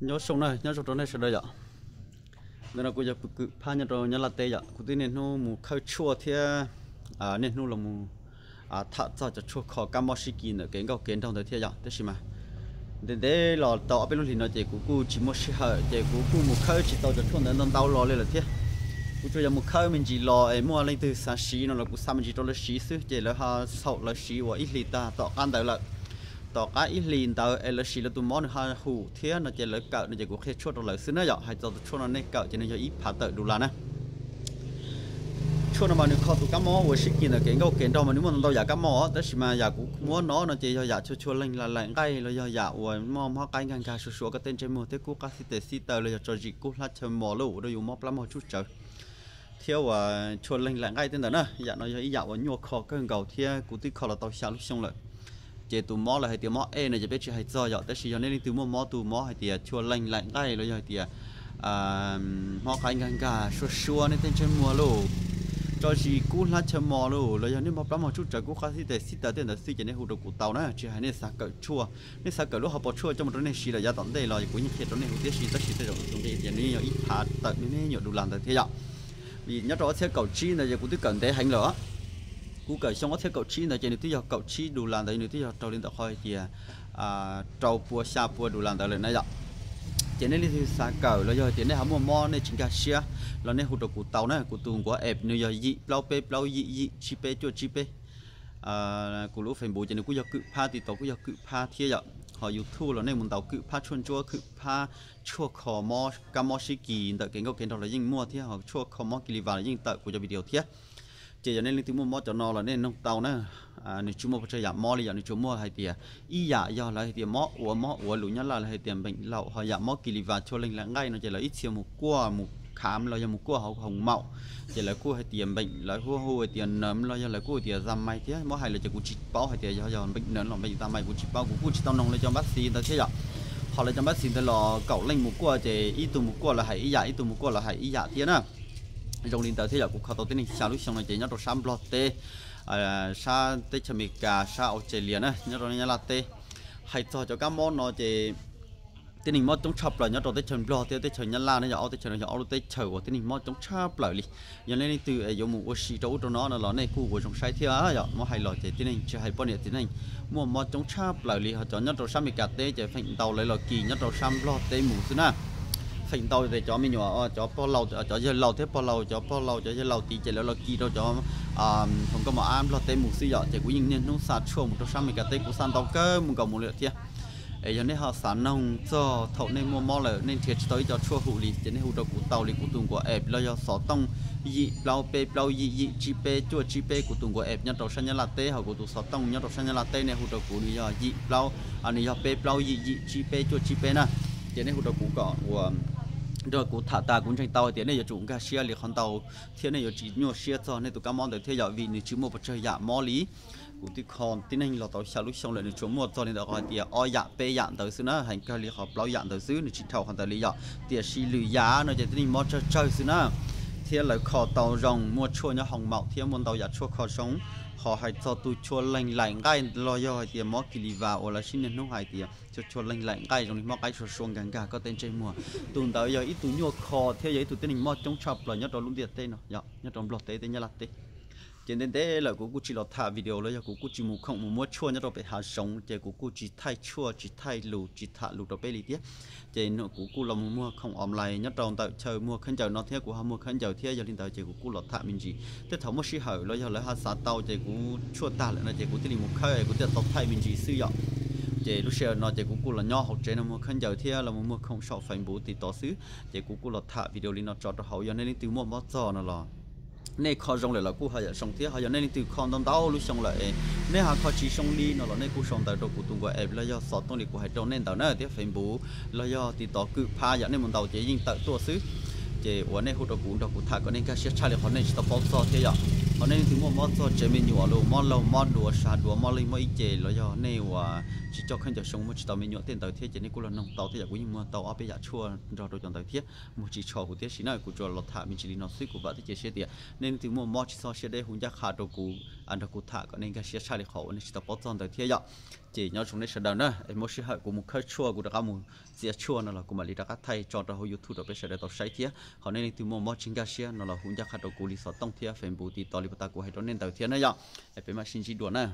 Nyob zoo na, nyob zoo rau nej sawv daws yom. Ntawm no kuv yog Kwm Phab nyob rau Nyab Laj teb yom. Kuv twb niaj hnub mus khawb tshuaj thiab niaj hnub los mus tham txog cov tshuaj kho kab mob sib kis ntawm kev nkauj kev nraug ntawd thiab yom. Tab sis mas ntev ntev los tau ob peb lub hlis no ces kuv kuj tsis muaj sij hawm ces kuv kuj mus khawb tsis tau cov tshuaj ntawd ntau ntau los li lawm thiab. Kuv tsuas yog mus khawb me ntsis los es muaj leej twg xav siv no los kuv xa me ntsis rau lawv siv xwb ces lawv ho xaum lawv siv uas ib hlis tag tom qab ntawd lawm. Tom qab ib hlis ntawd es lawv siv lawv tus mob nws ho hum thiab no ces lawv kawm no ces kuv qhia tshuaj rau lawv xwb na yom. Hais txog tus tshuaj no nej kawm ces nws yog ib phav tawm dus las na. Tshuaj no mas nws kho tus kab mob uas sib kis ntawm kev nkauj kev nraug mas nws muaj ntau ntau yam kab mob, tab sis mas yam kuv muab no no ces yog yam chua chua leej laim nqaij los yog yam uas mob mob qaib nkag nkag suav suav koj tej ntsej muag thiab kub qab xib tes xib taw los yog tso zis kub hlab chaw mos lub ua rau yus mob plab mob tsuj tsawv thiab uas chua leej laim nqaij tej ntawd na. Yam no yog ib yam uas nyuaj kho kawg nkaus thiab kuv twb kho los tau xya lub xyoo lawm. Ces tus mob lawv hais tias mob ej no ces peb tsis hais txog yom, tab sis yog nej leej twg muaj mob tus mob hais tias chua leej laim nqaij los yog hais tias mob qaib nkag nkag suav suav nej tej ntsej muag lauj, tso zis kub hlab chaw mos lauj, los yog nej mob plab mob tsuj tsawv kub qab xib tes xib taw tej ntawd xwb ces nej hu rau kuv tau na, tsis hais nej xav kawm tshuaj, nej xav kawm lub hauv paus tshuaj coj mus rau nej siv lawm yav tom ntej los kuv yeej qhia rau nej hu tib si, tab sis tej zaum tus nqi tias nws yeej yog ib phav tawm me me nyuam dus las ntawd thiab yom. Vim nyob rau ob txhiab kaum tsib ntawd ces kuv twb kawm ntev heev lawm. Kuv kawm xyoo ob txhiab kaum tsib ntawd ces nws twb yog kaum tsib dus las ntawd, nws twb yog raug li ntawm qhov hais tias rau pua xya pua dus las ntawd lawm na yom. Ces nej leej twg xav kawm los yog hais tias nej ho muaj mob nej tsis nkag siab los nej hu rau kuv tau na, kuv tus nkuav app nws yog yim plaub peb plaub yim yim tsib peb cuaj tsib peb. Kuv lub Facebook ces nws kuj yog Kwm Phab, TikTok kuj yog Kwm Phab thiab yom. Ho YouTube los nej mus ntaus Kwm Phab tshuaj ntsuab, Kwm Phab tshuaj kho mob kab mob sib kis ntawm kev nkauj kev nraug los yeej muaj thiab, ho tshuaj kho mob kis li vas los yeej tawm kuv cov video thiab. Ces yog nej leej twg muaj mob cov no los nej noog tau na. Nws tsis muaj pes tsawg yam mob li yom, nws tsuas muaj hais tias ib yam yog lawv hais tias mob uav, mob uav lus Nyab Laj lawv hais tias bệnh lậu, ho yam mob kis li vas chua leej laim nqaij no ces lawv ib txhia mus kuaj mus khám los yog mus kuaj hauv hoos maum ces lawv kuj hais tias bệnh, lawv kuj hu hais tias nấm los yog lawv kuj hais tias da may thiab. Muab hais lawm ces kuv tsis paub hais tias yog yog bệnh nấm los bệnh da may kuv tsis paub, kuv kuj tsis tau noog lawv cov npab xis ntawd thiab yom. Ho lawv cov npab xis ntawd los kaum leej mus kuaj ces ib tug mus kuaj lawv hais ib yam, ib tug mus kuaj lawv hais ib yam thiab na. Zoo li ntawd thiab yom, kuv kho tau tib neeg xya lub xyoo no ces nyob rau sab Nplog teb, sab teb chaws Amelikas, sab Australia na, nyob rau Nyab Laj teb. Hais txog cov kab mob no ces tib neeg mob coob tshaj plaws nyob rau teb chaws Nplog thiab teb chaws Nyab Laj na yom, ob teb chaws no yog ob lub teb chaws uas tib neeg mob coob tshaj plaws li. Yog nej leej twg es yuav mus ua si rau ub rau no no los nej kuj ua zoo saib thiab yom. Muab hais los ces tib neeg tsis hais poj niam txiv neej muaj mob coob tshaj plaws li, ho cov nyob rau sab Amelikas teb ces feem ntau lawv los kis nyob rau sab Nplog teb mus xwb na. Feem ntau ces cov me nyuam, cov pog laus, cov yawg laus thiab pog laus, cov pog laus cov yawg laus tid ces lawv los kis rau cov hauv nkauj mos ab Nplog teb mus xwb yom. Ces kuv yeej niaj hnub xa tshuaj mus rau sab Amelikas teb, kuv xa ntau kawg mus nkaus mus lawm thiab. Es yog nej ho xav noog txog thaum nej muaj mob lawm nej nrhiav tsis tau ib co tshuaj hum li ces nej hu rau kuv tau li, kuv tus nkuav app los yog xov tooj yim plaub peb plaub yim yim tsib peb cuaj tsib peb, kuv tus nkuav app nyob rau sab Nyab Laj teb, ho kuv tus xov tooj nyob rau sab Nyab Laj teb, nej hu rau kuv nws yog yim plaub, nws yog peb plaub yim yim tsib peb cuaj tsib peb na. Ces nej hu rau kuv kom ua, nrog kuv tham tas kuv ntseeg tau hais tias nej yuav tsum nkag siab li qhov ntau thiab nej yuav tsis nyuaj siab txog nej tus kab mob ntawd thiab yom, vim nws tsis muaj pes tsawg yam mob li. Kuv twb kho tib neeg los tau xya lub xyoo lawm, nws tsuas muaj txog li ntawm qhov hais tias ob yam peb yam ntawd xwb na, heev kawg li qhov plaub yam ntawd xwb, nws tsis dhau qhov ntawd li yom. Tiam sis lwm yam no ces tib neeg mob tsawg tsawg xwb na, thiab lawv kho tau zoo, muaj tshuaj nyob hoo maum thiab muaj ntau yam tshuaj kho zoo. Ho hais txog tus chua leej laim nqaij los yog hais tias mob kis li vas uas lawv sib niaj hnub hais tias chua chua leej laim nqaij zoo li mob qaib suav suav nkag nkag koj tej ntsej muag, tus ntawd yog ib tug nyuaj kho thiab yog ib tug tib neeg mob coob tshaj plaws nyob rau lub ntiaj teb no yom, nyob rau Nplog teb thiab Nyab Laj teb. Ces ntev ntev lawm kuv kuj tsis los tham video los yog kuv kuj tsis mus khoom mus muab tshuaj nyob rau pem hav zoov ces kuv kuj tsis thaij tshuaj tsis thaij lus tsis tham lus rau peb li thiab. Ces kuv kuj los mus muag khoom online nyob rau ntawm chaw muag khaub ncaws no thiab kuv ho muag khaub ncaws thiab, yog li ntawd ces kuv kuj los tham me ntsis. Tej thaum muaj sij hawm los yog lawv ho xav tau ces kuv tshuaj tag lawm no ces kuv thiaj li mus khawb es kuv thiaj tau thaij me ntsis xwb yom. Ces lub sij hawm no ces kuv kuj los nyob hauv tsev no muag khaub ncaws thiab los mus muag khoom saum Facebook TikTok xwb, ces kuv kuj los tham video li no tso rau hauv, yog nej leej twg muaj mob txog no los nej kho zoo lawm los kuj ho yam zoo thiab, ho yog nej leej twg kho ntau ntau lub xyoo lawm es nej ho kho tsis zoo li no los nej kuj sau ntawv rau kuv tus nkuav app los yog xov tooj li kuv hais rau nej ntawd na thiab Facebook los yog TikTok Kwm Phab yom, nej mus ntaus ces yeej tawm tuaj xwb. Ces uas nej hu rau kuv nrog kuv tham kom nej nkag siab tshaj li qhov nej tsis tau paub txog thiab yom. Ho nej leej twg muaj mob txog tsev me nyuam los mob laug mob duav sab duav mob leeg mob ib ce los yog nej uas tsis coj khaub ncaws zoo muag tsis tau me nyuam tej ntawd thiab ces nej kuj los noog tau thiab yom, kuv yeej muag tau ob peb yam tshuaj nrog rau cov ntawd thiab. Muag tsis tsho kuv thiab si na, kuv tsuas los tham me ntsis li no xwb, kuv vam thiab cia siab tias nej leej twg muaj mob tsis txhob siab deb hu ncaj qha rau kuv nrog kuv tham kom nej nkag siab tshaj li qhov uas nej tsis tau paub txog ntawd thiab yom. Ces nyob zoo nej sawv daws na, es muaj sij hawm kuv mus khawb tshuaj, kuv rov qab mus txiav tshuaj no los kuv mam li rov qab thaij tso rau hauv YouTube rau peb sawv daws tau saib thiab. Ho nej leej twg muaj mob tsis nkag siab no los hu ncaj qha rau kuv li xov tooj thiab Facebook, TikTok li puas tas kuv hais rau nej ntawd thiab na yom. Es peb mam sib ntsib dua na.